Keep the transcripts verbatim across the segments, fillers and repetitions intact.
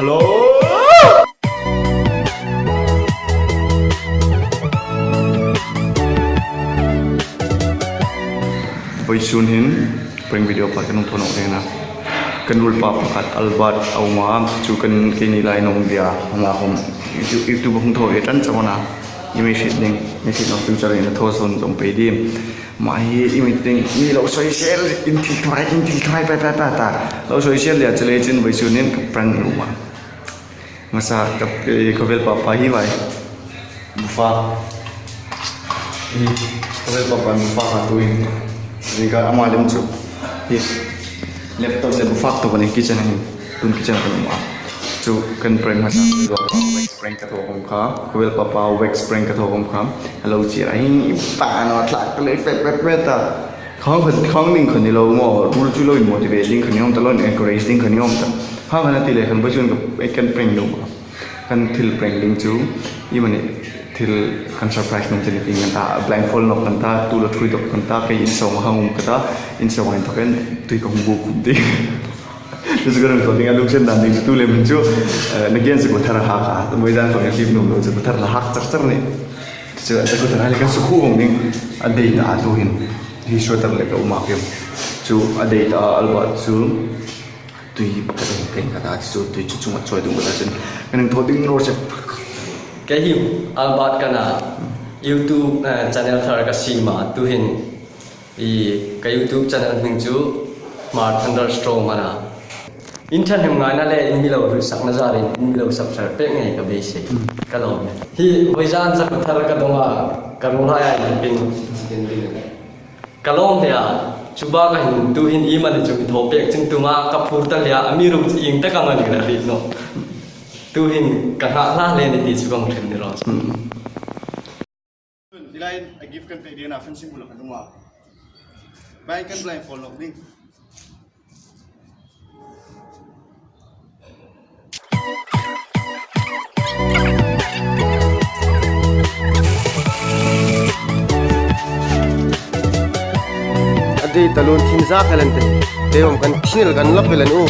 Vawisun hin prank video pakhat kan hung thaw nawk ding a. Kan ruolpa pakhat Albert a um a, chu kan keini lai an um ve a, hang a hawm YouTube, YouTube hung thaw ve ṭan chau a na. I mi hriet ding, mi hriet nawk ding char in a thaw sawn dawm pei ding. Ama hi i mi ding, mi lo sawisel, in thil thawrai, in thil thawrai, pa, pa, pa, ta. Lo sawisel le a chu le chin vawisun hin ka prank nuom a. Ngasa ka, eh, ka vel papa hi vai. Bufa. Hi, ka vel papa bufa ka tuin. Ni ka ama lem chu. Hi. Laptop le bufa to kan kitchen hin. Tun kitchen kan um a. Chu kan prank ngasa. Prank ka thaw khawm kha. Ka vel papa wax prank ka thaw khawm kha. Hello, chi ra hi. Pa no tlak le pet pet pet ta. Khang khan, khang ding khan ni lo maw, ruol chu lo in motivate ding khan ni awm ta, lo in encourage ding khan ni awm ta. Khang khan a ti le khan vawisun ka, kan prank nuom a. Kan thil prank ding chu, i mani thil kan surprise nuom chu ni ding kan ta, blindfold nawk kan ta, tu lo thui dawk kan ta, kei in sawng hang um ka ta, in sawng in thawk en, tui ka hung buk khum ding. Chu chu ka ring thaw ding a, lungsen dan ding chu tu le min chu, eh, na gen chu ka thar a hak a, moi dan ko ka tip nuom lo chu ka thar la hak char char ni. Chu a chu ka thar a le kan sukhu vong ding, a dei ta a tu hin. Hi sweater le ka um a piom. Chu a dei ta a Albert chu tui pakhat in ka in ka ta chu tui chu chunga chawi dung ka ta chun. Kan hung thaw ding ro che. Kei hi Albert ka na YouTube, eh, channel thar ka siem a tu hin i ka YouTube channel hming chu Hmar Thunderstorm a na. In ṭhahnem ngaina le in mi lo hrilsakna zarin in mi lo subscribe pek ngei ka beisei. Ka lawm. Hi vawizan za ka thar ka dong a ka ruolhai a in pin. Ka lawm hle a, chu bak a hin tu hin i mani chu mi thaw pek ching tum a ka phur ta hle a, amiruokchu ieng tak am a ni la hriet nawh. Tu hin ka nghak hla hle ni ti chu ka hmu thei ni raw. Hmm. Tilai a gift kan pek ding a fencing bula kan um a. Bai kan blindfold nawk ding. A dei ta lun thin zak helen te. Te om kan thin el kan lap helen u.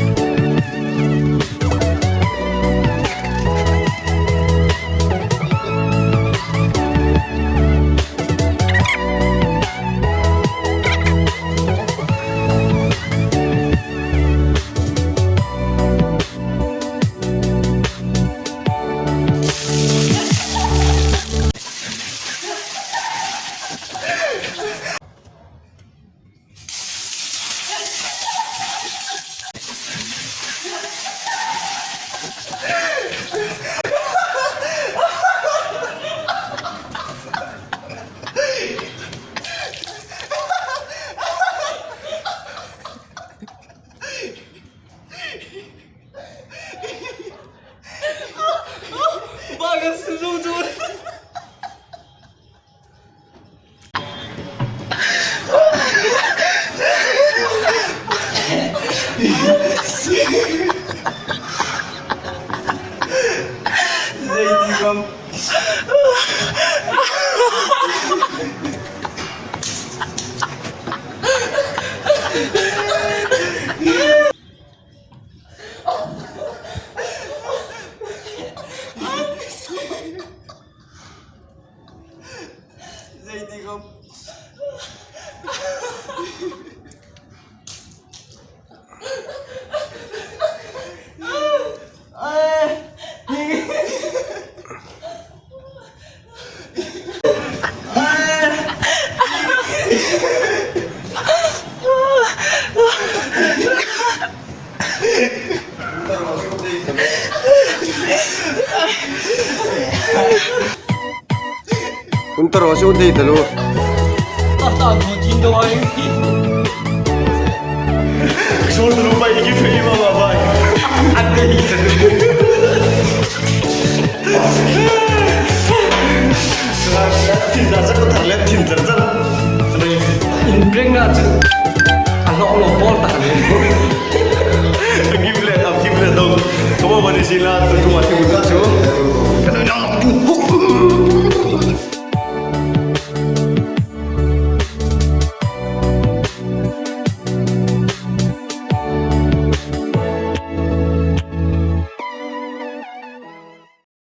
Untar wasu dei talu. Sol talu bai ki fei ma ba bai. Ante hi talu. Tin da sa ko thar le tin zar zar. In breng na chu. A lo lo bol ta le. Give le, give le dong. Come on, what is he la? Tu tu ma ti mu ta chu. Ka dong dong.